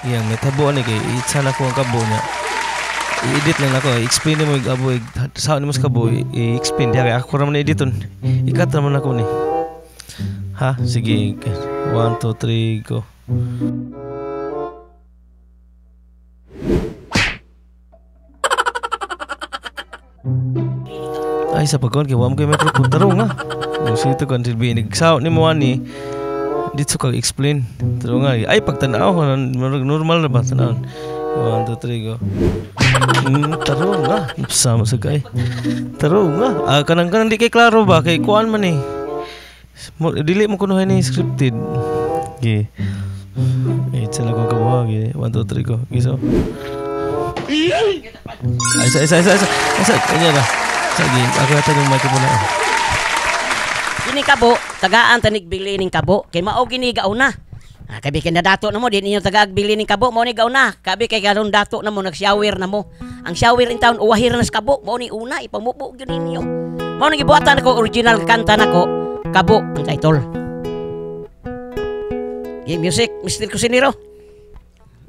Iyang may tabo ani kay itsa na ko ang kabo niya. I-edit lang nako, i-explain nimo ig abo sa nimo sa kabo, i-explain diha kay ako ra man editon. Ikat ra man ako ni. Ha, sige. 1 2 3 go. Ay sa pagkon kay wa mo kay microphone tarong nga. Sito kan silbi nagsaw nimo ani. Dito ka explain. Tarong nga. Ay pagtan-aw normal ra ba tan-aw. 1 2 3 go. Tarong nga. Sama sa kay. Tarong nga. Ah, kanang kanang di kay klaro ba kay kuan man eh. Dili mo kunohay ni scripted. Okay. Eh, sila kong kabuha. 1 2 3 go. Giso. Ay, isa isa isa isa. Isa, kanya na. Sige, ako yata yung microphone na. Kini kabo, tagaan tanig bili ning kabo. Kay mao gini gauna. Ah, kabi kay nadato na mo, di ninyo tagaag bili ning kabo, mao ni gauna. Kabi kay karon dato na mo, nag-shower na mo. Ang shower in town, uwahir na sa kabo. Mao ni una, ipamubo gyud ninyo. Mao ni gibuhatan nako, original kanta nako, Kabo ang title. Okay, music, Mr. Kusinero.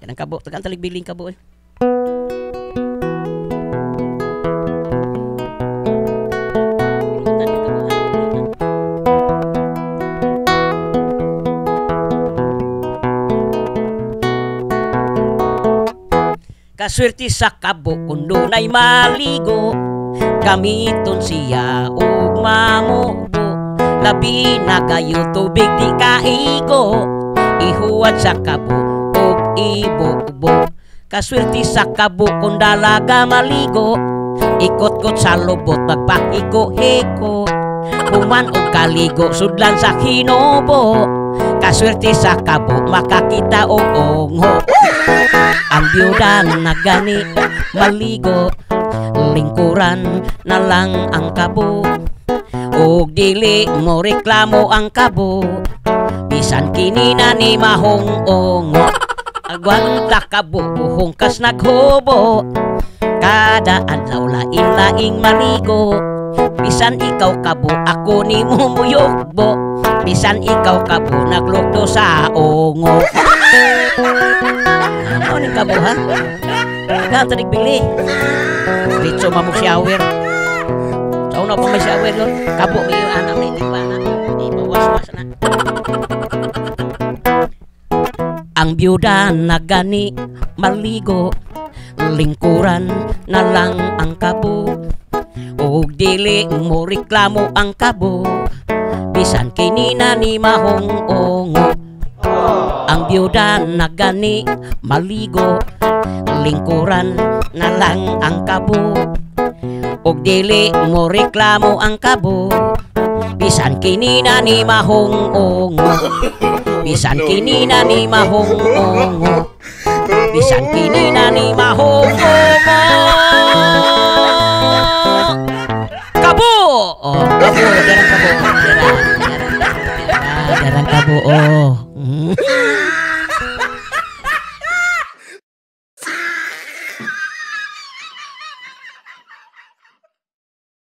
Yan ang kabo, tagaan tanig bili ning kabo eh. Kaswerte sa kabo kung dunay maligo, gamiton siya og mamubo. Labi na kayo tubig di kaigo, ihuwat sa kabo og ibubo. Kaswerte sa kabo kung dalaga maligo, ikot-kot sa lubot magpahiko-hiko. Human og kaligo sudlan sa hinubo, kaswerte sa kabo makakita og ongho. Ang biyuda na gani maligo, lingkuran na lang ang kabo. Og dili mo reklamo ang kabo, bisan kini na ni mahong ongo. Agwanta kabo buhong kas naghubo, kada adlaw lain-laing maligo. Bisan ikaw kabo ako ni mumuyokbo, bisan ikaw kabo naglukto sa ongo. Ano ning kabo ha? Tagaan tanig bili. Litso mamog shower. Sa una pa may shower yun. Kabo may yung anak na itimba na. Di bawas-was na. Ang biyuda na gani maligo, lingkuran na lang ang kabo. Og dili mo reklamo ang kabo, bisan kini na ni mahong ongo. Ang biyuda na gani maligo, lingkuran na lang ang kabo. Og dili mo reklamo ang kabo, bisan kini na ni mahong ongo. Bisan kini na ni mahong ongo. Bisan kini na ni mahong ongo. Kabo! Oh, kabo, derang kabo. Derang, derang, derang kabo. Oh.